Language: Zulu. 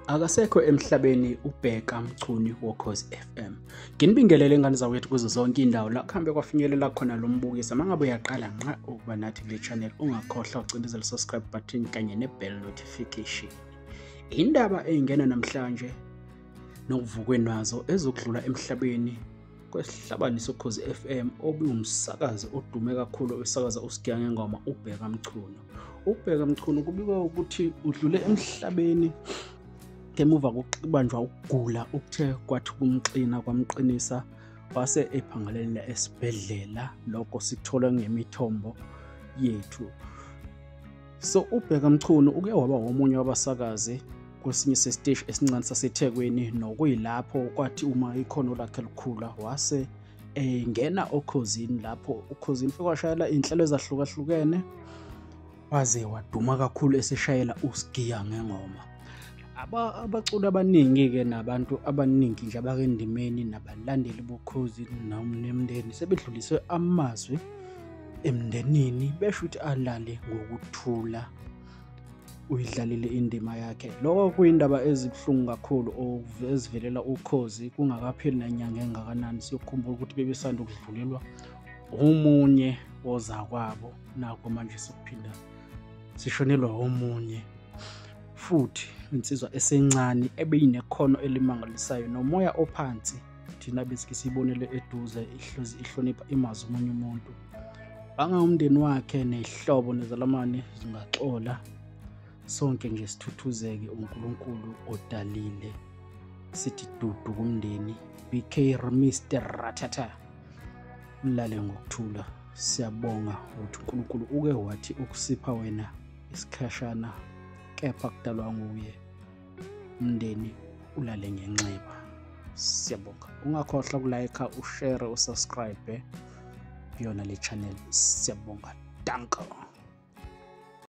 Akasekho emhlabeni uBheka Mchunu woKhozi FM. Nginibingelele ngane zakwethu kuzo zonke indawo la kuhambe kwafinyelela khona lo mbukiso. Mangabe uyaqala nqa ukuba nathi kule channel, ungakhohlwa ukucindezela subscribe button kanye ne-bell notification. Indaba eyingena namhlanje nokuvukwe nazo ezokudlula emhlabeni kwesihlabani soKhozi FM obiwumsakazi odume kakhulu osakaza uSigiya Ngengoma, uBheka Mchunu. UBheka Mchunu kubikwa ukuthi udlule emhlabeni ngemuva kokubanjwa ukugula okuthe kwathi kumxina kwamqinisa, wase ephangalelela esibhedlela. Lokho sikuthola ngemithombo yethu. So uBheka Mchunu uke waba omunye wabasakazi kwesinye sesiteshi esincane saseThekwini, nokuyilapho kwathi uma ikhono lakhe likhula wase engena oKhozini, lapho uKhozini fike washayela iy'nhlelo ezahlukahlukene, waze waduma kakhulu eseshayela uSigiya Ngengoma. Abaculi abaningi-ke nabantu abaningi nje abakendimeni nabalandeli boKhozi nemndeni sebedluliswe amazwi emndenini besho ukuthi alale ngokuthula, uyidlalile indima yakhe. Lokho kuyindaba ezibuhlungu kakhulu ezivelela uKhozi kungakapheli nanyanga engakanani. Siyokhumbula ukuthi bebesanda ukudlulelwa omunye wozakwabo, nakho manje sokuphinda sishonelwa omunye futhi insizwa esencane ebeyinekhono elimangalisayo nomoya ophansi. Thina besike siyibonele eduze, ihlonipha imazi omunye umuntu. Banga umndeni wakhe nehlobo nezalamane zingaxola, sonke nje sithuthuzeke, uNkulunkulu odalile. Sithi dudu kumndeni. BK Mr Ratata, ulale ngokuthula. Siyabonga ukuthi uNkulunkulu uke wathi ukusipha wena isikhashana, kepha kudalwa nguye. Umndeni ulale ngenxeba. Siyabonga. Ungakhohlwa ukulike, ushare, usubscribe kuyona le channel. Siyabonga. Danko.